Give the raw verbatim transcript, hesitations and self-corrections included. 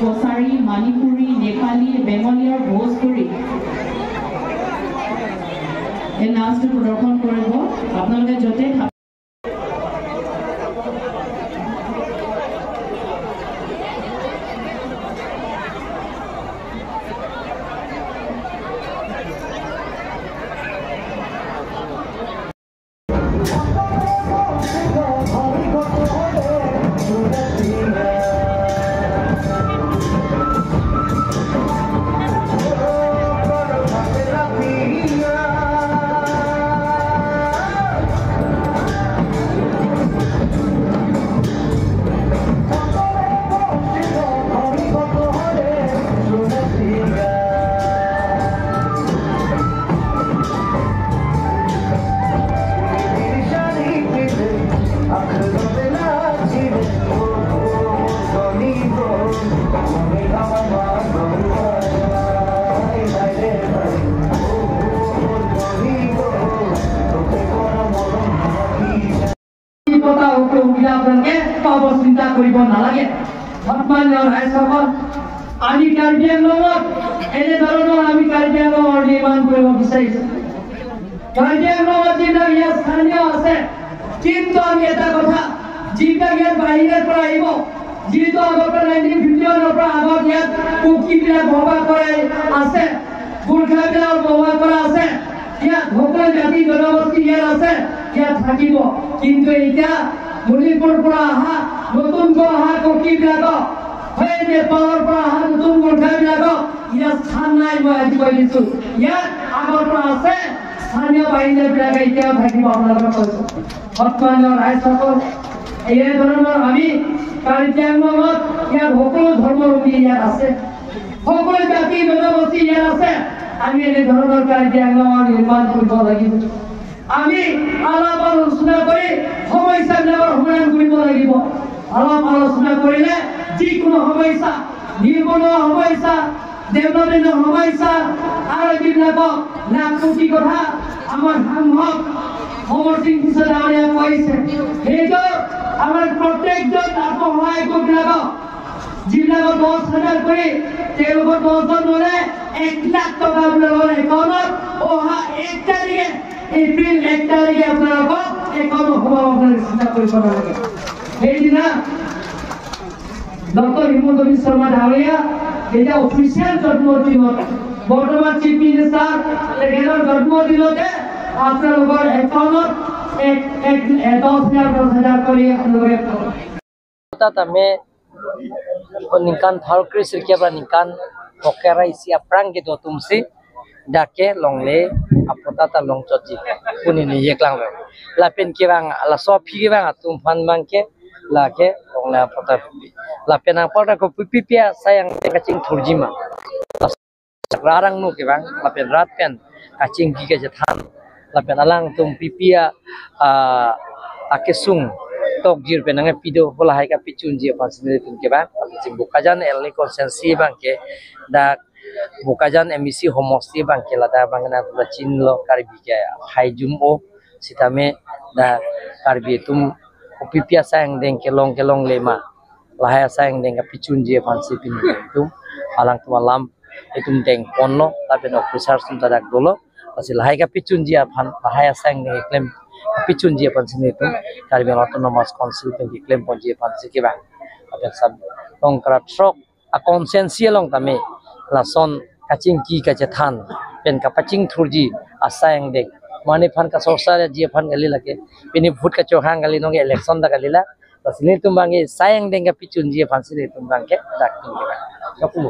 কছাৰী, মণিপুৰী, নেপালী, বেংগলী আৰু ভোজপুৰী। এই নাচটো প্ৰদৰ্শন কৰিব। আপোনালোকে য'তে থাক- পতা অসুবিধা আপোনালোকে পাব, চিন্তা কৰিব নালাগে। সন্মানীয় ৰাইজসকল, আমি কাৰ্বি আংলঙত এনেধৰণৰ আমি কাৰ্বি আংলঙৰ নিৰ্মাণ কৰিব বিচাৰিছো। কাৰ্বি আংলঙত যিবিলাক ইয়াত স্থানীয় আছে, কিন্তু আমি এটা কথা, যিবিলাক ইয়াত বাহিৰৰ পৰা আহিব, যিহেতু আগৰ পৰা নাইনটিন ফিফটি ওৱানৰ পৰা আগত ইয়াত কুকিবিলাক বসবাস কৰাই আছে, গোৰ্খাবিলাকৰ বসবাস কৰা আছে, ইয়াত সকলো জাতি জনগোষ্ঠী ইয়াত আছে, ইয়াত থাকিব। কিন্তু এতিয়া মণিপুৰৰ পৰা অহা, নতুনকৈ অহা কুকিবিলাকক, সেই নেপালৰ পৰা অহা নতুন গোৰ্খাবিলাকক ইয়াত স্থান নাই, মই আজি কৈ দিছো। ইয়াত আগৰ পৰা আছে, স্থানীয় বাসিন্দাবিলাকে এতিয়াও থাকিব, আপোনালোকক কৈছো। সন্মানীয় ৰাইজসকল, এই ধৰণৰ আমি কাৰ্বি আংলঙত ইয়াত সকলো ধৰ্মৰ লোকে ইয়াত আছে, সকলো জাতি জনগোষ্ঠী ইয়াত আছে। আমি এনে ধৰণৰ কাৰ্বি আংলঙৰ নিৰ্মাণ কৰিব লাগিব। আমি আলাপ আলোচনা কৰি সমস্যাবিলাকৰ সমাধান কৰিব লাগিব। আলাপ আলোচনা কৰিলে যিকোনো সমস্যা, নিবনুৱা সমস্যা, ডেভেলপমেণ্টৰ সমস্যা আৰু যিবিলাকক লাখ কোটি কথা আমাৰ সাংসদ সমৰসিং টিছ' ডাঙৰীয়াই কৈছে, সেইটো আমাৰ প্ৰত্যেকজন আত্মসহায়ক গোটবিলাকক, যিবিলাকৰ দহ হাজাৰ কৰি, তেওঁলোকৰ দহজন ল'লে এক লাখ টকা আপোনালোকৰ একাউণ্টত অহা এক তাৰিখে, এপ্ৰিল এক তাৰিখে আপোনালোকক একাউণ্টত সোমাব, আপোনালোকে চিন্তা কৰিব নালাগে। সেইদিনা ডক্টৰ হিমন্ত বিশ্ব শৰ্মা ডাঙৰীয়া যেতিয়া অফিচিয়েল জন্মদিনত, বৰ্তমান চিফ মিনিষ্টাৰ তেখেতৰ জন্মদিনতে আপোনালোকৰ একাউণ্টত এক, এক, এ, দহ হাজাৰ, দহ হাজাৰ কৰি আপোনালোকে পাব। Tame ningkan thar kre sirkep ra ningkan phokera isi aphrang kedo atumsi dak ke longle apota ta longchotji pu neli ningje klanglo. Lapen kevang laso aphi kevang atum aphan abang ke lake longle apota pi. Lapen apota kopi pi asai angdeng kachingthurji ma. Rat angno kevang, lapen rat pen kachingki kachethan, lapen alangtum P P a, ah, akesung tokjir pen nangkepi do, pu lahai kapachunji aphansi nelitum kevang, lapen si Bokajan L A constituency abang ke, dak Bokajan M A C homosti abang ke, ladak abang nangtum ta chinilo Karbi ke hai jum o, sitame dak Karbi atum kopi pi asai angdeng kelong kelongle ma, lahai asai angdeng kapachunji aphansi pini atum, alangtum alam itum dengponlo, lapen officers atum ta dak dolo, lasi lahai kapachunji aphan, lahai asai angdeng keklem kapachunji aphansi nelitum Karbi Anglong Autonomous Council pen keklemponji aphansi kevang. Lapen sab tongkra throk a constituency along tame lason kachingki kachethan pen kapachingthurji asai angdeng, mane aphan kasorsaji aphan kali lake, pini vote kachohang kali, nonke election ta kali la, lasi nelitum abang ke asai angdeng kapachunji aphansi nelitum abang ke dak pini kevang. Kapu.